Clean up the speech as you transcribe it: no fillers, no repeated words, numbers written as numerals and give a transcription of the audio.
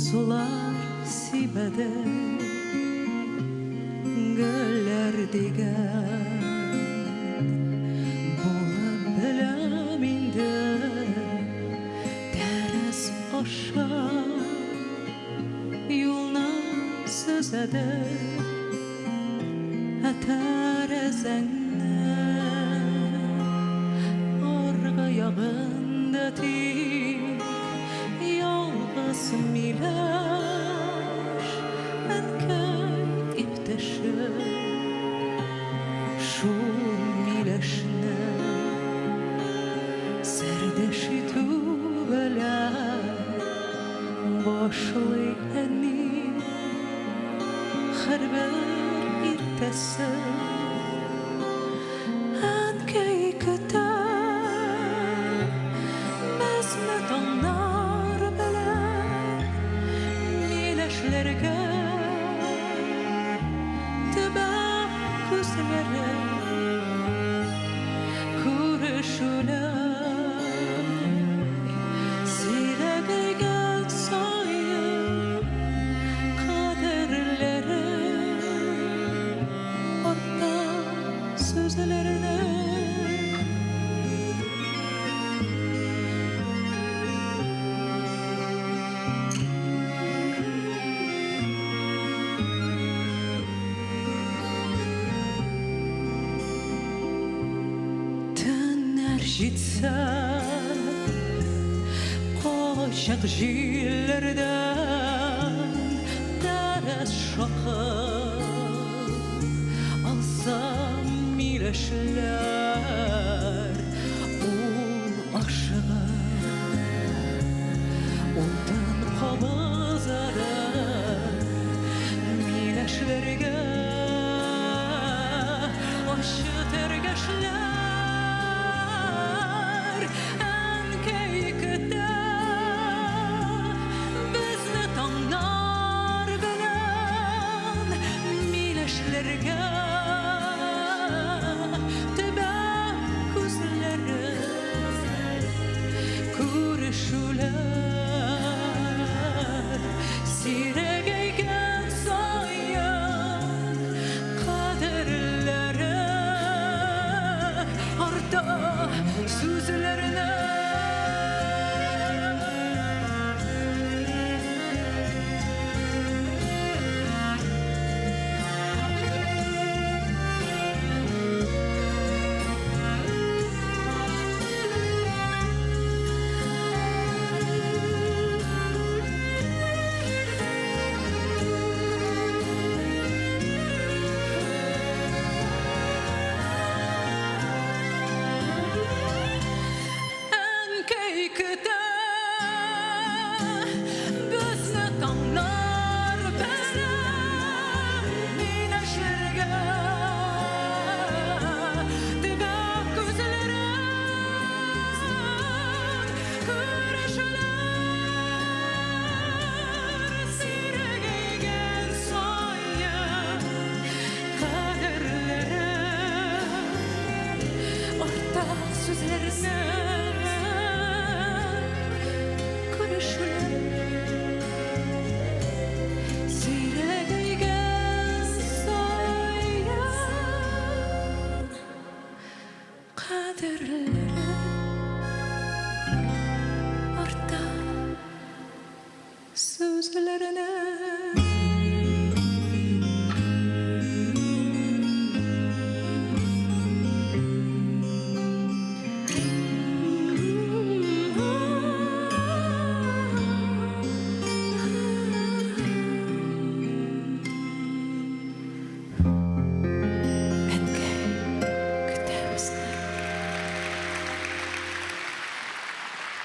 Сулар сибәде гөлләр дигән булып беләм инде тәрәз аша юлны сөзәде ә тәрәзәңнең аргы ягында тик ялгыз миләш, әнкәй иптәше. Шул миләшне сердәш итү белән башлый әни һәрбер иртәсе. Әнкәй көтә безне таңнар белән миләшләргә төбәп күзләрен күрешүләр сирәгәйгән саен кадерләре арта сүзләренең. Төннәр җитсә, качак җилләрдән тәрәз шакып алсам миләшләр.